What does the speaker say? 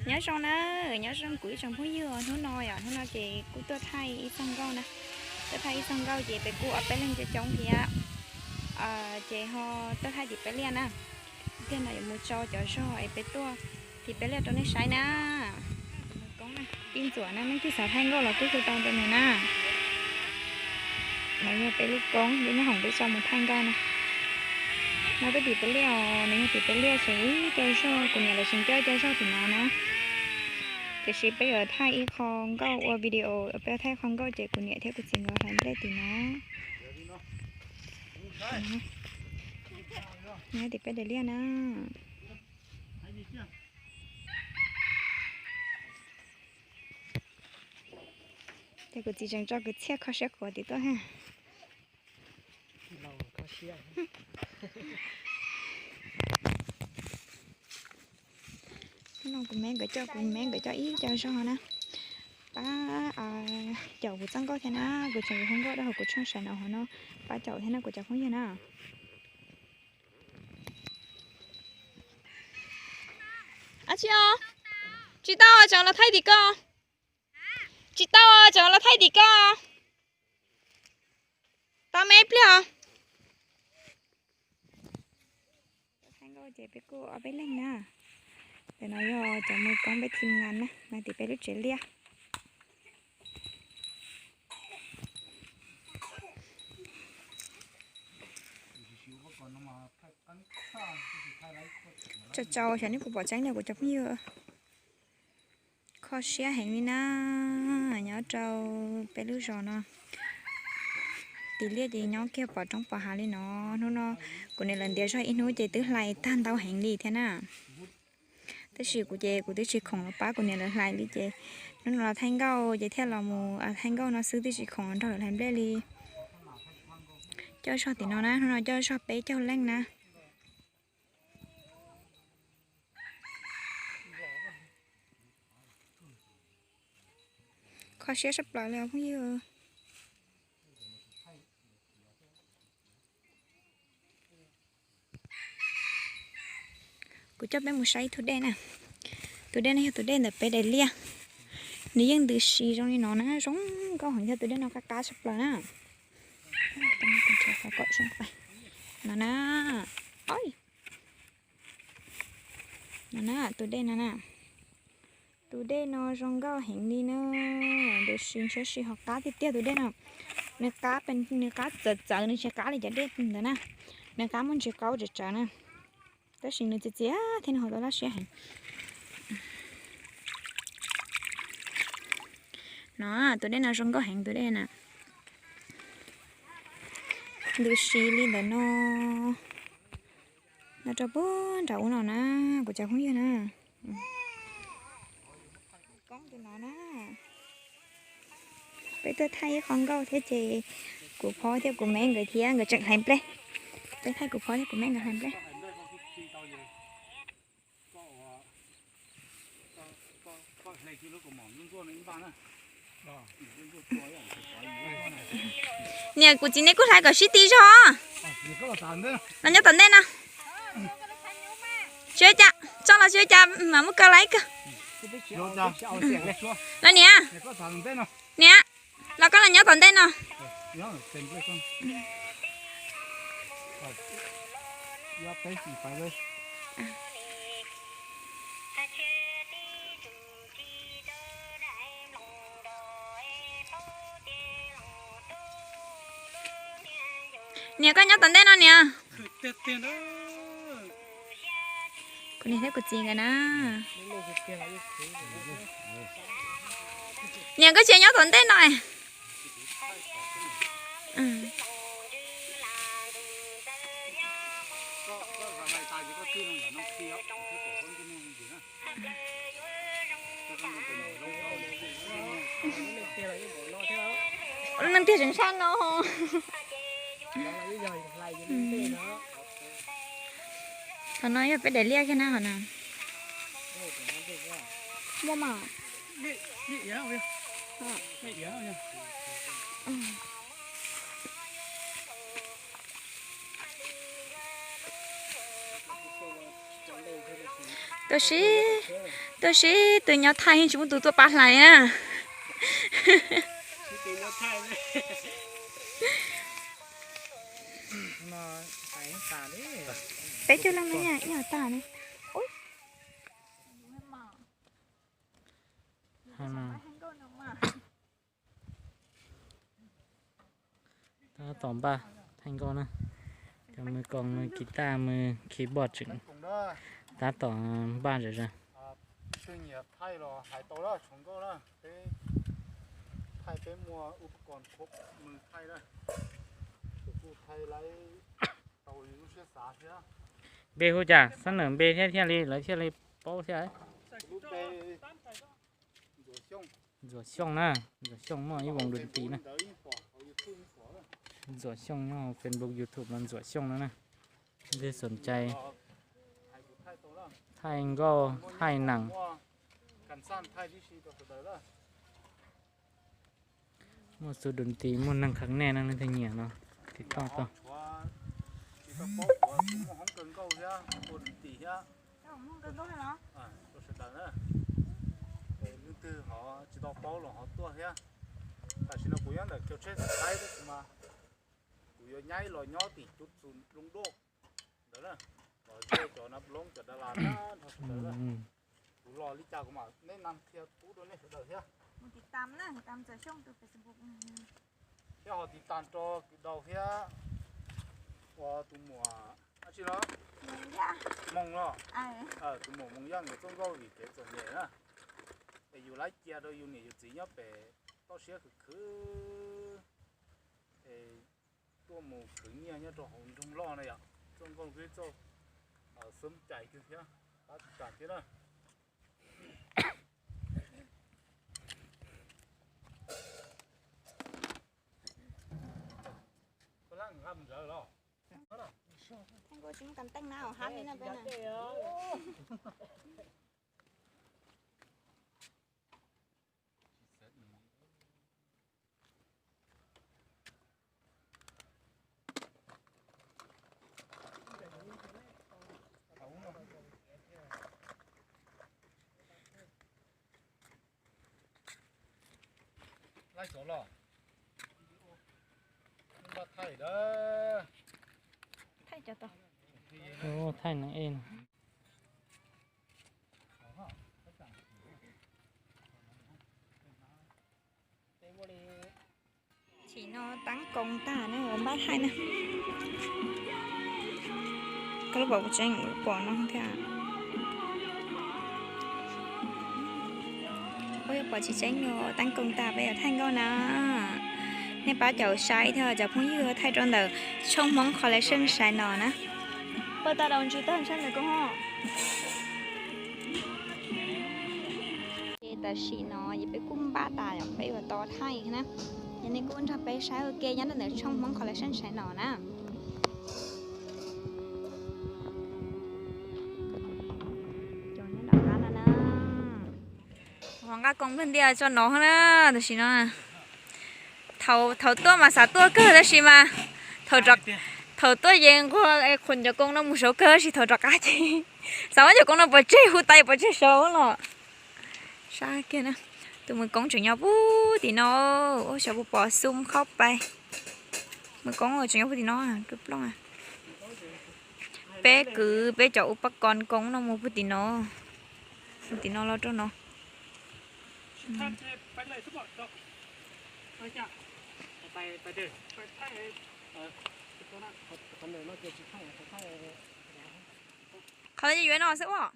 Nyob zoo na, nyob zoo kuv ib tsoom phooj ywg, hnub no yom, hnub no ces kuj tuaj thaij ib txoj nkauj na. Tuaj thaij ib txoj nkauj ces peb kuj ob peb leeg coob coob thiab, ces ho tuaj thaij tim peb liaj na. Tiag no yuav mus tso cov zog es peb tuaj tim peb liaj rau nej saib na. Ib ntxuam na, leej twg xav thaij nkauj los kuj hu tau ntawm no na. No yog peb lub koob, lub nyob hoom peb tso mus thaij nkauj na. No tuaj tim peb liaj os, nws yog tim peb liaj tseem ib co zog, kuv niam lawv tseem coj ib co zog tim no na. Tiam sis peb yuav thaij ib qho nkauj ua video, peb yuav thaij qho nkauj ces kuv niam thiab kuv txiv nkawd hlais nplej tim no. Nyob tim peb daim liaj na. Ces kuv txiv tseem tso kwv txhiaj kho siab khuav tim tuaj ha. No kuv me nkawd coj, kuv me nkawd coj ib co zog na. Pab caum kuv txoj nkauj thiab na, kuv tseem yuav hu nkauj rau hauv kuv tshooj sawv no hov no. Pab caum thiab no kuv cov phooj ywg na. Ab tsi os, tsis tau, tseem los thaij tim ko. Tsis tau, tseem los thaij tim ko. Tau me ib pliag os. Thaij nkauj ces peb kuj ob peb leeg na. Ntawm no yog cov mus koob peb thim ngas na, no tim peb lub tsev liaj. Tsau tsau xyov neb puas pom tseeb li kuv cov phooj ywg. Kho siab heev li na, nyob rau peb lub zos no. Tim liaj ces nyob kiag pom roob pom hav li no. Hnub no kuv niam lawv ntiav zog ib hnub ces twb hlais tag ntau heev li thiab na. Tab sis kuv ces kuv twb tsis khoom los pab kuv niam lawv hlais li ces hnub no los thaij nkauj ces thiaj los mus thaij nkauj no xwb, twb tsis khoom los nrog lawv hlais nplej li. Coj zog tim no na, hnub no coj zog peb caug leej na. Kho siab sab plaws li os phooj ywg. Kuv coj peb mus saib ib tug dej na. Tus dej no yog tus dej ntawm peb daim liaj. Nws yeej ntws si zoo li no na, zoo nkauj heev, yog tus dej no qab qab sab plaws na. No na, no na, tus dej no na. Tus dej no zoo nkauj heev li na, ntws si ntshiab si ho qab tiag tiag tus dej no. Nws qab, nws qab txawv txawv, nws tsis qab li cov dej ntawd na. Nws qab muaj ntsis qaub tsawv tsawv na. Tab sis nws txias txias thiab nws haus tau laj siab heev. No, tus dej no zoo nkauj heev tus dej na. Ntws si li ntawm no. No rau puag nram ub no na, kuv cov phooj ywg na. Koob tus no na. Peb tuaj thaij ib qho nkauj thiab ces kuv phob thiab kuv me nkawd thiab nkawd tseem hlais nplej. Peb thaij kuv phob thiab kuv me nkawd hlais nplej. Niam kuv txiv nej kuj hlais kom sib ti zog. Los nyob tom ntej no. Tsis ua cas, tso los tsis ua cas, mam muab kaw los ib kaw. Los niam, niam, los koj los nyob tom ntej no. Niam, koj nyob tom ntej no niam. Kuv niam thiab kuv txiv nkawd na. Niam, koj tsis nyob tom ntej no. Neeg tiag tseem sab no. Qhov no yog peb daim liaj kiag na qhov no. Muaj mas. Tab sis, Tuaj sib tw nyob Thaij tsis muaj tus tuaj pab hlais na. Peb caug leej no ib yam tag ne. Tab tom npaj Thaij Nkauj na, cov mws koos mws kiv taj mws keyboard tseem tab tom npaj zom zaws. Twg nyiam thaij los hais tau lawm, tshoov nkauj na, peb thaij peb muaj ub koos mws thaij na, kuj thaij lawv tau li lub siab xav thiab. Npe hu cas, xab nawm npe thiab thiaj li lawv thiaj li paub thiab. Ntxuam Xyooj na, Ntxuam Xyooj muaj ib voos dun tis na. Ntxuam Xyooj no Facebook YouTube no Ntxuam Xyooj no na. Twg xoom cai thaij nkauj thaij nees, muaj xub dun tis muaj neeg kheev nej no leej twg nyiam no tiv toj tau. Leej twg ho tsis tau paub los ho tuaj thiab. Tam sim no kuv nyob ntawm Kiav Tsheb Thaib tab sis mas kuv yuav nyaib los nyob tim Cuv Txus Loos Doj ntawd na, los zej cov Nab Loob cov Dab Las na, nrog sawv daws na. Kuv los li cas kuv mam neb nas qhia pub rau nej sawv daws thiab. Thiab ho tiv tas rau kwv daus thiab, ua tus muam dab tsi no, Moos los, tus muam Moos Yaj nkawd txoj nkauj vim kev txom nyem na, es yus laib cia rau yus niam yus txiv nyob pem toj siab khwv khwv, es tuaj mus khwv nyiaj nyob rau hauv nroog loj na yom, txoj nkauj twb txoj xub cai kawg thiab, tab tis tas thiab na. Tsis muaj kas teej na, hab li na peb na. Laib xov los, npaj thaij lawm. Thaij cov tau. Thaij neeg ej no. Tam sim no teeb koos tag na, npaj thaij na. Koj lub pom kuv tseeb, pom no thiab. Koj yuav pom tsis tseeb, teeb koos tag peb yuav thaij nkauj na. Nej pab caum saib thiab cov phooj ywg, thaij rau ntawm Tshooj Hmoob Collection sai no na. Pab tag daus ntsis tag ntshe ntawm koj ho. Ces tam sim no ces peb kuj npaj tas, peb yuav tos thaij na. Ces nej kuj nrog peb saib ua ke nyob rau ntawm Tshooj Hmoob Collection sai no na. Cov nyob nram qab no na. Ho nqa koos nplawg ntias tso nov na, tam sim no. Thaum, thaum tuaj mas xav tuaj kawg tab sis mas thaum tuaj ces nquag qhuas cov koos no mus saud kawg tab sis thaum rov qab ces xav muab cov koos no pov tseg, hu tais pov tseg saud los. Sab kiag na, tus mws koob tseem nyob puag tim no, ua xyov puas pom zoom qhov pais. Mws koob tseem nyob puag tim no, plooj. Peb kwv peb cov ua pab koos koob no mus puag tim no, puag tim no los rau no. Qhov no yuav no xwb as.